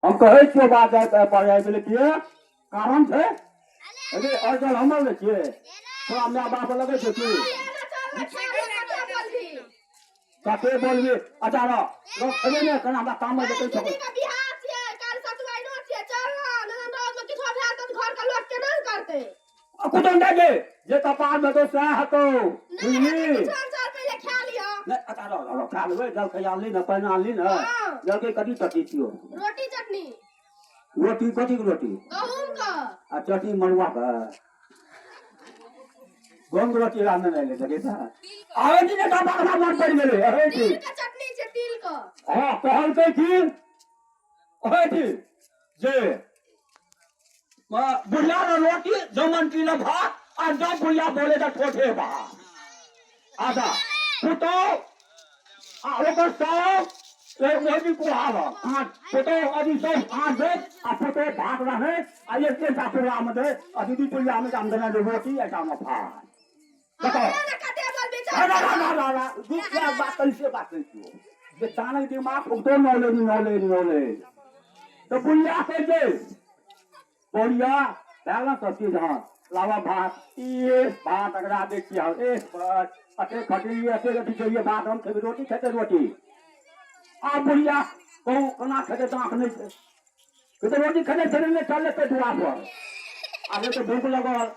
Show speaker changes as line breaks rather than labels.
हम कहै छियौ बात जाय पर आबि गेलै किए कारण छै अरे अर्जन हमर ने छियै तोरा माय बाप लगै छै की कते बोलबी अच्छा रह रह खेबै ने केना हमरा काम में जेतै
दीदी के बियाह छियै काल्हि सतुआइनो छियै चल ना ननद राउत में किछो भए जेतै तऽ घर के लोक केना करतै
कुटुम दे दे जे कपार में तो सएह हेतौ
नहि
बुझली
हेतै किछो चल पहिले खा लिअ
नहि अच्छा रह रह खा लेबै जलखै आनली ने पानि आनली ने
हँ।
जलखै कथी चटनी छियौ
रोटी चटनी
रोटी कथी के रोटी
गहूम के
आ चटनी मड़ुआ के गहूम के रोटी रान्हने नहि एलै देखै छ आबै छी ने बाबा हमरा मन पड़ि गेलै अहे छी
तिल के चटनी छै तिल के
हँ कहलकै की अहे छी जे बुढ़िया ने रोटी जमन की ने भात आ जब बुढ़िया बोले तऽ ठोठे भात आधा पुतहु आ ओकर साउस ओहि कुहाल आँच पुतहु अभी सब आँच दे आ पुतहु भात रहै आ एक एकटा पुड़ियामे दे आ दीदी पुड़ियामे हम देने रोटी एकटामे भात बताओ ना ना ना ना ना दू क्या बात करी से बात करी छियो जे तानक दिमाग उगतो नॉलेज नॉलेज नॉलेज तो बुढ़िया कहै छै बुढ़िया भेल ने सब चीज हँ लावा भात ई भात एकरा दै छियै हम एक बस अते खटली अते अथी चाहिए भात हम खेबै रोटी खेतै रोटी आ बुढ़िया कहू केना खेतै दाँत नहि छै तऽ रोटी खेने छलै नहि चल लेतै दुआर पर आब तऽ भूख लगल।